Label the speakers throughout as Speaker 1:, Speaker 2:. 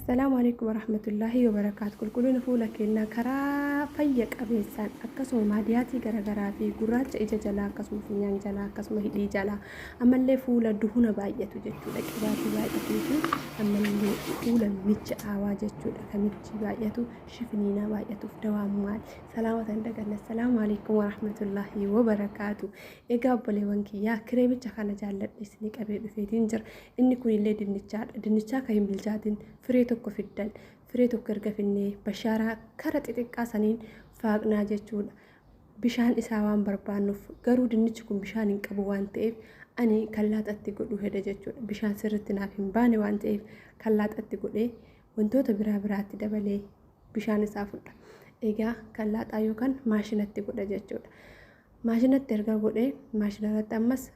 Speaker 1: Assalaamu alaikum warahmatullaahi wabarakaatu. Qulqullina fuula keenyaa karaa fayya qabeessaan, akkasuma maadiyaatii garaagaraa fi gurraacha ija jalaa, akkasuma funyaan jalaa, akkasuma hidhii jalaa, ammallee fuula duhuna baay'atu jechuudha. Qibaatii baay'atuu fi ammallee fuula micha'aawaa jechuudha. Kan michi baay'atu, shifiniinaa baay'atuuf dawaan maali? Salaamata hin daganne. Assalaamu alaikum warahmatullaahi wabarakaatu. Egaa obboleewwan kiyyaa, kireemicha kana jaalladhe isinii qabee dhufeetiin jira. Inni kunillee dinnichaadha. Dinnichaa kan hin bilchaatin firee tokko fiddan. Firee tokko erga finnee bashaaraa kara xixiqqaa saniin faaqnaa jechuudha. Bishaan isaa waan barbaannuuf, garuu dinnichi kun bishaan hin qabu waan ta'eef, ani kan laaxatti godhuu heda jechuudha. Bishaan sirritti naaf hin baane waan ta'eef, kan laaxatti godhee wantoota biraa biraatti dabalee bishaan isaa fudha. Egaa kan laaxaa yookaan maashinatti godha jechuudha. Maashinatti erga godhee, maashina irratti ammas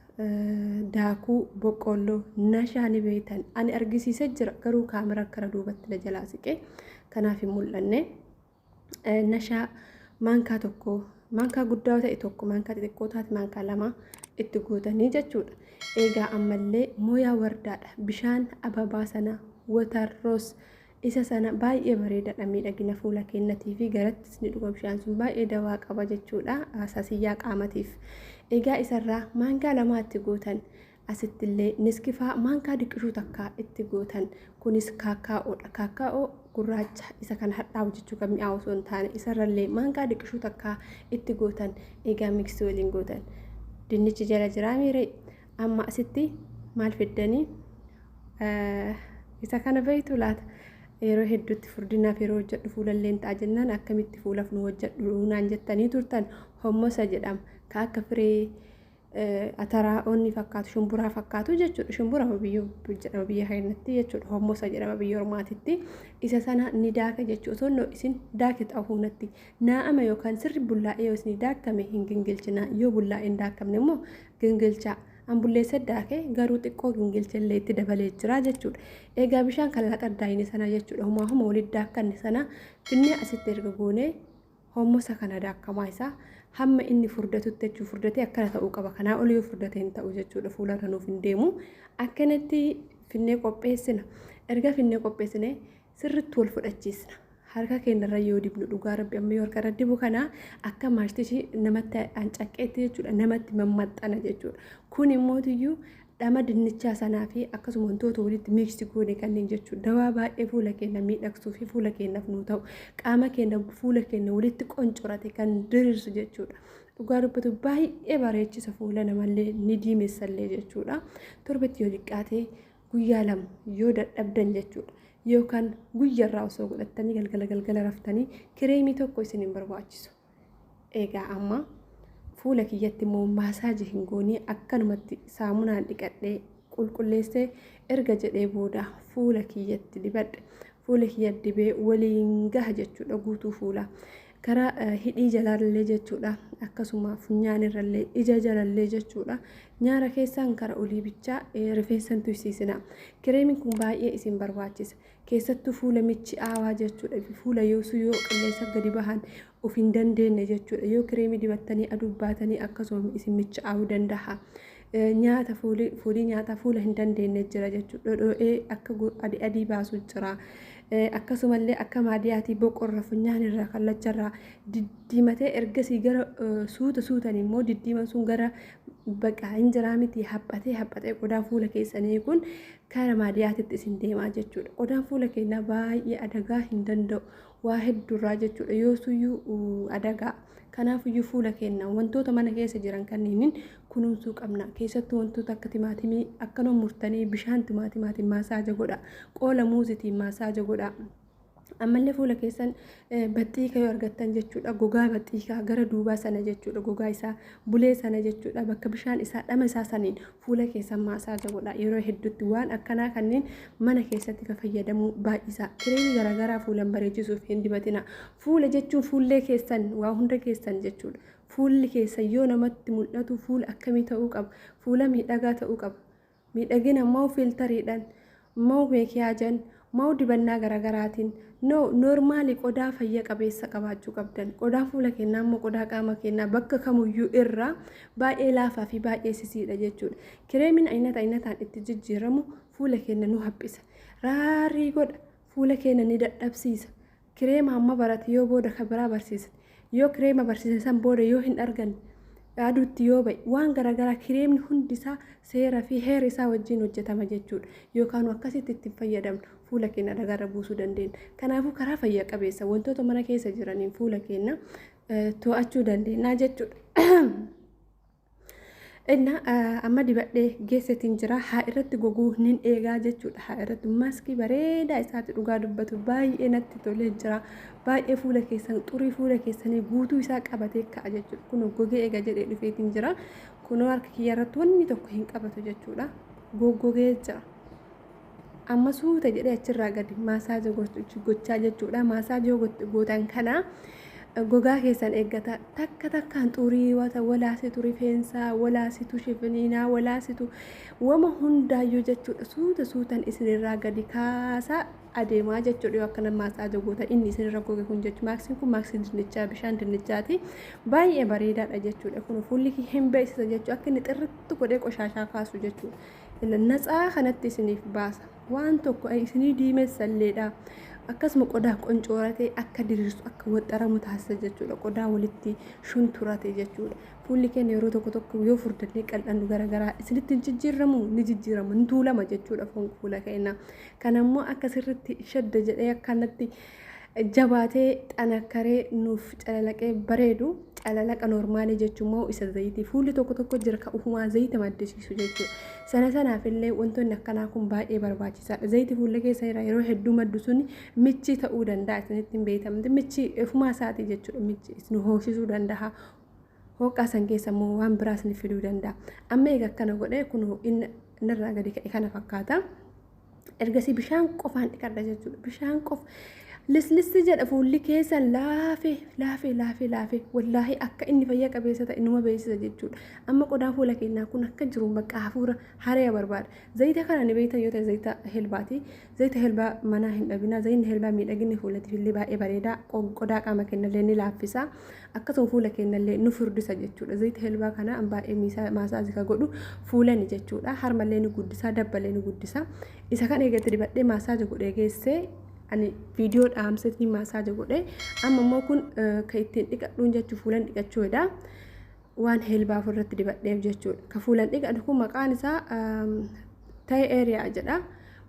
Speaker 1: daakuu boqqoolloo nashaa ni beektan, ani argisiisee jira, garuu kaamera kara duubatti na jalaa siqee kanaaf hin mul'anne. Nashaa maankaa tokko, maankaa guddaa ta'e tokko, maankaa xixiqqoo taate maankaa 2 itti guutanii jechuudha. Egaa ammallee mooyaa wardaadha. Bishaan ababaa sana, water rose isa sana, baay'ee bareedaadha miidhagina fuula keenyatii fi garattis ni dhuga. Bishaan sun baay'ee dawaa qaba jechuudha, sasiyyaa qaamatiif. Egaa isarraa maankaa 2 itti guutan. Asittillee niskifaa maankaa diqishuu takkaa itti gootan. Kunis kaakkaa'oodha. Kaakkaa'oo gurraacha isa kan hadhaa'u jechuu, kan mi'aawu osoo hin taane, isarrallee maankaa diqishuu takkaa itti gootan. Egaa mix waliin gootan. Dinnichi jala jiraa miiree? Amma asitti maal fiddanii? Isa kana beektu laata? Yeroo hedduutti furdinaaf yeroo hojjedhu fuulallee ta'a jennaan, akkamitti fuulaaf nu hojjedhu naan jettanii turtan. Hommosa jedhama. Ka akka firee ataraa onni fakkaatu, shumburaa fakkaatu jechuudha. Shumbura biyya jedhama biyya keenyatti jechuudha. Hommosa jedhama biyya ormaatitti. Isa sana ni daaka jechuudha. Osoo isin daake xahuunatti naa'ama yookaan sirri bullaa'ee yoo isin daakame hin gingilchina. Yoo bullaa'ee hin daakamne immoo gingilchaa. An bulleessa daake, garuu xiqqoo gingilcha illee itti dabalee jira jechuudha. Egaa bishaan kan laxaddaayine sana jechuudha. Humaa huma walitti daakkanne sana finnee asitti erga goonee, hommosa kana daakamaa isaa hamma inni furdatutti jechuun, furdatee akkana ta'uu qaba. Kanaa ol yoo furdate hin ta'u jechuudha. Fuularra nuuf hin deemu. Akkanatti finnee qopheessina. Erga finnee qopheessine sirriitti wal fudhachiisna. Harka keenyarra yoo dibnu, dhugaa rabbi, amma yoo harka irra dibu kana akka maashtichi namatti hancaqqeetti jechuudha. Namatti mammaxxana jechuudha. Kun immootiyyuu dhama dinnichaa sanaa fi akkasuma wantoota walitti mix goone kanneen jechuudha. Dawaa baay'ee fuula keenya miidhagsuu fi fuula keenyaaf nuu ta'u, qaama keenya, fuula keenya walitti qoncorate kan diriirsu jechuudha. Dhugaa dubbatu baay'ee bareechisa, fuula namallee ni diimessallee jechuudha. Torbetti yoo xiqqaate guyyaa 2 yoo dadhabdan jechuudha. Yookaan guyyarraa osoo godhattanii galgala galgala raftanii, kireemii tokko isin hin barbaachisu. Egaa amma fuula kiyyatti immoo massage hin goonee, akkanumatti saamunaan dhiqadhee qulqulleessee erga jedhee booda fuula kiyyatti dibadhe. Fuula kiyya dibee waliin gaha jechuudha guutuu fuula. Karaa hidhii jalallee jechuudha. Akkasuma funyaan irrallee, ija jalallee jechuudha. Nyaara keessaan kara olii bichaa rifeensan tuysiisina. Kireemiin kun baay'ee isin barbaachisa. Keessattuu fuula michi'aawaa jechuudha. Fuula yoosuu yoo qilleensa gadi bahan of hin dandeenye jechuudha. Yoo kireemii dibattanii aduu baatanii akkasuma isin michi'aawuu danda'a. Nyaata fuulii nyaataa fuula hin dandeenye jira jechuudha. Dhodhoo'ee akka adii adii baasu jira. Akkasumallee akka maadiyaatii boqorra, funyaan irraa, kallacharraa diddiimatee, ergasii gara suuta suutan immoo diddiiman sun gara baqa hin jiraa miti, haphatee haphatee qodaan fuula keessanii kun kara maadiyaatitti isin deemaa jechuudha. Qodaan fuula keenyaa baay'ee adagaa hin danda'u waa hedduurraa jechuudha. Yoosuyyuu adagaa. Kanaafiyyuu fuula keenya wantoota mana keessa jiran kanneeniin kunuunsuu qabna. Keessattuu wantoota akka timaatimii akkanuma murtanii bishaan timaatimaatiin massage godha. Qoola muuzitiin massage godha. Ammallee fuula keessan baxxiikaa yoo argattan jechuudha. Gogaa baxxiikaa gara duubaa sana jechuudha. Gogaa isaa bulee sana jechuudha. Bakka bishaan isaa dhama isaa saniin fuula keessan massage godha. Yeroo hedduutti waan akkanaa kanneen mana keessatti fayyadamuu baay'isa. Kireemii garaagaraa fuulan bareechisuuf hin dibatina. Fuula jechuun fuullee keessan, waa hunda keessan jechuudha. Fuulli keessan yoo namatti mul'atu fuula akkamii ta'uu qaba? Fuula miidhagaa ta'uu qaba. Miidhagina moo filteriidhaan, moo meekiyaajan, moo dibannaa garaagaraatiin? No, normal qodaa fayya qabeessa qabaachuu qabdan. Qodaa fuula keenyaa immoo qodaa qaama keenyaa bakka kamuyyuu irraa baay'ee laafaa fi baay'ee sisiidha jechuudha. Kireemiin aynata aynataan itti jijjiiramu fuula keenya nu haphisa. Raarii godha. Fuula keenya ni dadhabsiisa. Kireema amma barate yoo booda ka biraa barsiisne, yoo kireema barsiisne san booda yoo hin arganne, aduutti yoo ba'e, waan garaagaraa, kireemni hundi isaa seera fi heera isaa wajjin hojjetama jechuudha. Yookaan akkasitti ittiin fayyadamnu fuula keenya dhagaarra buusuu dandeenya. Kanaafuu karaa fayya qabeessa wantoota mana keessa jiraniin fuula keenya to'achuu dandeenya jechuudha. Inna amma dibadhee geessetiin jira, haa irratti goguu nin eegaa jechuudha. Haa irratti maaskii bareedaa isaati, dhugaa dubbatu baay'ee natti tolee jira. Baay'ee fuula keessan, xurii fuula keessanii guutuu isaa qabatee ka'a jechuudha. Kun gogee eega jedhee dhufeetiin jira. Kunoo harka kiyya irratti wanni tokko hin qabatu jechuudha. Goggogee jira. Amma suuta jedhee achirraa gadi massage gochaa jechuudha. Massage yoo gootan kana gogaa keessan eeggata. Takka takkaan xurii wata walaasitu, rifeensaa walaasitu, shifiniinaa walaasitu, wama hundaayyuu jechuudha. Suuta suutan isinirraa gadi kaasaa adeemaa jechuudha. Yoo akkana massage gootan inni isinirra goge kun jechuudha. Maaksiin kun maaksii dinnichaa, bishaan dinnichaati. Baay'ee bareedaadha jechuudha. Kun fuulli hin beeksisa jechuudha. Akka inni xirritti godhee qoshaashaa kaasu jechuudha. Natsaa kanatti isiniif baasa. Waan tokko isinii diimessalleedha. Akkasuma qodaa qoncooratee akka diriirsu, akka waxxaramu taasisa jechuudha. Qodaa walitti shunturate jechuudha. Fuulli keenya yeroo tokko tokko yoo furdannee qal'annu garaagaraa isinitti hin jijjiiramu, ni jijjiirama, ni tuulama jechuudha foon fuula keenyaa. Kanammoo akka sirriitti shadda jedhee akkanatti jabaatee xanakkaree nuuf calalaqee bareedu, calalaqa normaalii jechuun immoo isa zayitii fuulli tokko tokko jira kan ufumaa zayita maddisiisu jechuudha. Sana sanaaf illee wantoonni akkanaa kun baay'ee barbaachisaadha. Zayiti fuula keessa yeroo hedduu maddu suni michi ta'uu danda'a, isinitti hin beektamte, michi ufumaa isaatii jechuudha, michi isin hoosisuu danda'a. Hooqaa san keessa immoo waan biraas ni fiduu danda'a. Amma egaa akkana godhee kun inni irraa gadi ka'e kana fakkaata. Ergasii bishaan qofaan dhiqadha jechuudha. Bishaan qofa lislissi jedha, fuulli keessan laafee laafee laafee laafee, wallaahi akka inni fayya qabeessa ta'e numa beeksisa jechuudha. Amma qodaan fuula keenyaa kun akka jiru bakka hafuura hareeya barbaada. Zayita kana ni beektan yoo ta'e, zayita helbaati. Zayita helbaa manaa hin dhabina. Zayitni helbaa miidhaginni fuulatiif illee baay'ee bareeda. Qodaa qaama keenyallee ni laaffisa. Akkasuma fuula keenyallee nu furdisa jechuudha. Zayita helbaa kana baay'ee massage ka godhu fuulani jechuudha. Harmallee ni guddisa, dabbalee ni guddisa. Isa kana eegatti dibadhee massage godhee geessee, ani viidiyoo dhaamseetiin massage godhee, amma immoo kun kan ittiin dhiqadhuun jechuu fuulan dhiqachuudha. Waan helbaa ofirratti dibadheef jechuudha. Ka fuulan dhiqadhu kun maqaan isaa ta'e eeriyaa jedha.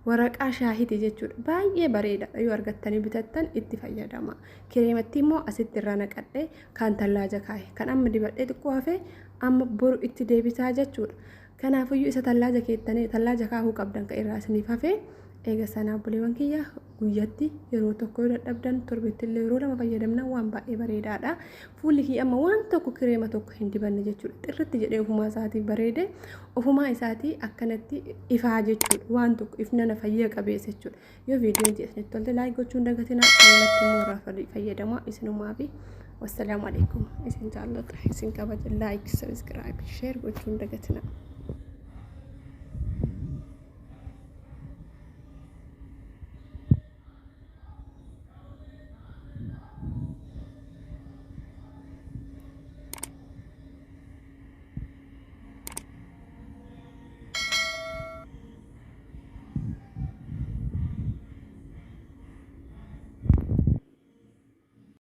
Speaker 1: Waraqaa shaahiti jechuudha. Baay'ee bareedaadha, yoo argattanii bitattan itti fayyadama. Kireematti immoo asitti irraa naqadhee kan tallaaja kaa'e. Kan amma dibadhee xiqqoo hafee amma boru itti deebisaa jechuudha. Kanaafiyyuu isa tallaaja keettanii tallaaja kaahuu qabdan kan irraa isiniif hafee. Eega sanaa obboleewwan kiyya, guyyatti yeroo tokko, yoo dadhabdan torbetti illee yeroo lama fayyadamna, waan baay'ee bareedaadha. Fuulli kiyya amma waan tokko, kireema tokko hin dibanne jechuudha. Xirritti jedhee ofumaa isaatii bareede, ofumaa isaatii akkanatti ifaa jechuudha. Waan tokko ifnana fayya qabeessa jechuudha. Yoo viidiyoon isinitti tolte like gochuun dagatinaa, namatti immoo irraa fayyadamaa isinumaa fi wassalaamu alaikum, isin jaalladha, isin kabaja, like, subscribe, share gochuun dagatinaa.